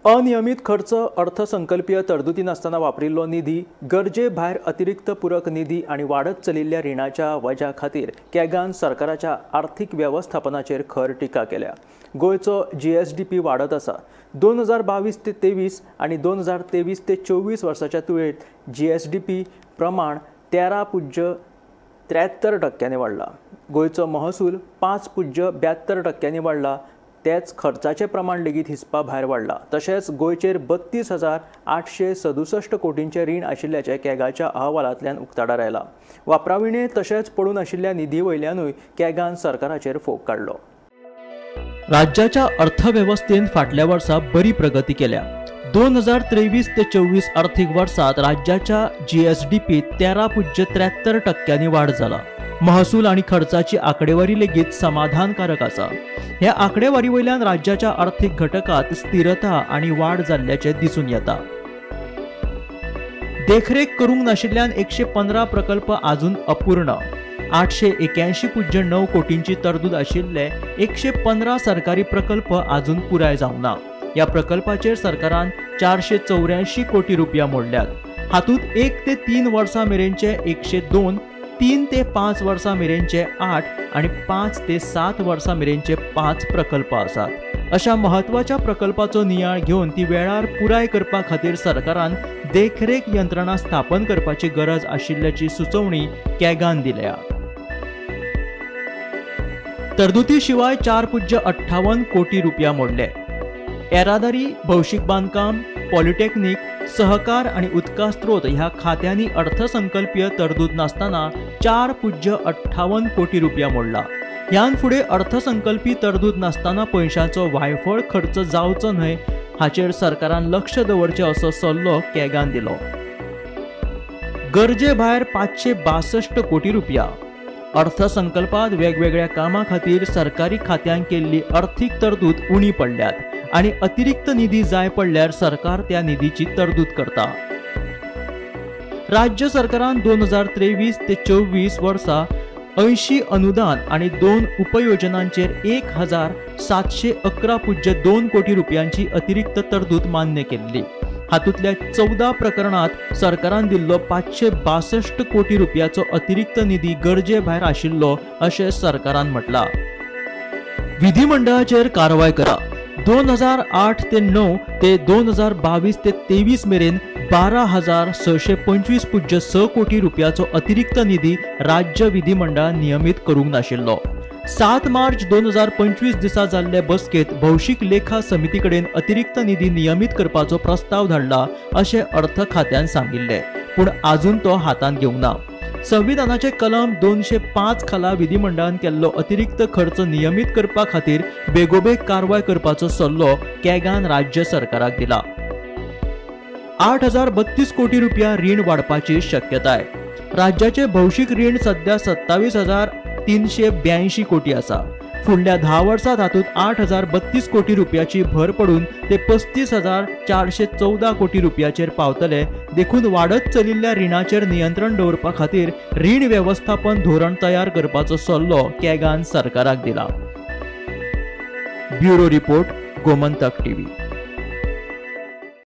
अनियमित खर्च, अर्थसंकल्पीय तरतुदी नासतना वापरिल्लो निधी, गरजे भायर अतिरिक्त पूरक निधी आनी वाडत चलिल्ल्या रिणाच्या वज्या खातीर कॅगान सरकाराच्या आर्थिक वेवस्थापनाचेर खर टिका केल्या. गोंयचो जीएसडीपी वाडत आसा. 2022 ते 23 आनी 2023 ते 24 वर्साच्या तुळेंत जीएसडीपी प्रमाण 13.73% वाडला. गोंयचो महसूल 5.72% वाडला. तेच खर्चाचे प्रमाण लेगीत हिसपा भायर वाडला. तशेंच गोंयचेर 32,867 कोटींचें रीण आशिल्ल्याचें कॅगाच्या अहवालांतल्यान उक्ताडार आयलां. वापराविणें तशेंच पडून आशिल्ल्या निधी वयल्यानूय कॅगान सरकाराचेर फोग काडलो. राज्याच्या अर्थवेवस्थेन फाटल्या वर्सा बरी प्रगती केल्या. 2023 ते 24 आर्थिक वर्सात राज्याच्या जीएसडीपीत 13.73% वाड जाला. महसूल आनी खर्चाची आकडेवारी लेगीत समाधानकारक आसा. ह्या आकडेवारी वयल्यान राज्याच्या आर्थिक घटकात स्थिरता आनी वाड जाल्ल्याचें दिसून येता. देखरेख करूंक नाशिल्ल्यान 115 प्रकल्प आजून अपूर्ण. 881.9 कोटींची तरतूद आशिल्ले 115 सरकारी प्रकल्प आजून पुराय जावंक ना. ह्या प्रकल्पाचेर सरकारान 484 कोटी रुपया मोडल्यात. हातूंत 1 ते 3 वर्सां मेरेनचे 102, 3 ते 5 वर्सां मेरेनचे 8 आनी 5 ते 7 वर्सां मेरेनचे 5 प्रकल्प आसात. अशा म्हत्वाच्या प्रकल्पाचो नियाळ घेवन ती वेळार पुराय करपा खातीर सरकारान देखरेख यंत्रणा स्थापन करपाची गरज आशिल्ल्याची सुचोवणी कॅगान दिल्या. तरतुदी शिवाय 4.58 कोटी रुपया मोडले. येरादारी, भौशीक बांदकाम, पॉलिटेक्निक, सहकार आनी उदका स्त्रोत ह्या खात्यांनी अर्थसंकल्पीय तरतूद नासतना 4.58 कोटी रुपया मोडला. ह्यान फुडें अर्थसंकल्पी तरतूद नासतना पयशांचो वायफळ खर्च जावचो न्हय हाचेर सरकारान लक्ष दवरचें असो सल्लो कॅगान दिलो. गरजे भायर 562 कोटी रुपया. अर्थसंकल्पात वेगवेगळ्या कामां खातीर सरकारी खात्यांक केल्ली अर्थीक तरतूद उणी पडल्यात आनी अतिरिक्त निधी जाय पडल्यार सरकार त्या निधीची तरतूद करता. राज्य सरकारान 2023 ते 24 वर्सा 80 अनुदान आनी 2 उपयोजनांचेर 1,711.2 कोटी रुपयांची अतिरिक्त तरतूद मान्य केल्ली. हातूंतल्या 14 प्रकरणात सरकारान दिल्लो 562 कोटी रुपयाचो अतिरिक्त निधी गरजे भायर आशिल्लो अशें सरकारान म्हटलां. विधिमंडळाचेर कारवाय करा. 2008 ते 9 ते 2022 ते 23 मेरेन 12,625.6 कोटी रुपयाचो अतिरिक्त निधी राज्य विधिमंडळान नियमीत करूंक नाशिल्लो. 7 मार्च 2025 दिसा जाल्ले बसकेत भौशीक लेखा समिती कडेन अतिरिक्त निधी नियमीत करपाचो प्रस्ताव धाडला अशें अर्थ खात्यान सांगिल्लें, पूण आजून तो हातांत घेवंक ना. संविधानाचे कलम 205 खाला विधिमंडळान केल्लो अतिरिक्त खर्च नियमीत करपा खातीर बेगोबेग कारवाय करपाचो सल्लो कॅगान राज्य सरकाराक दिला. 8,032 कोटी रुपया रीण वाडपाची शक्यताय. राज्याचे भौशीक रीण सध्या 27,382 कोटी आसा. फुडल्या 10 वर्सात हातूंत 8,032 कोटी रुपयाची भर पडून ते 35,414 कोटी रुपयाचेर पावतले. देखून वाडत चलिल्ल्या रिणाचेर नियंत्रण दवरपा खातीर रीण वेवस्थापन धोरण तयार करपाचो सल्लो कॅगान सरकाराक दिला. Bureau report, Gomantak TV.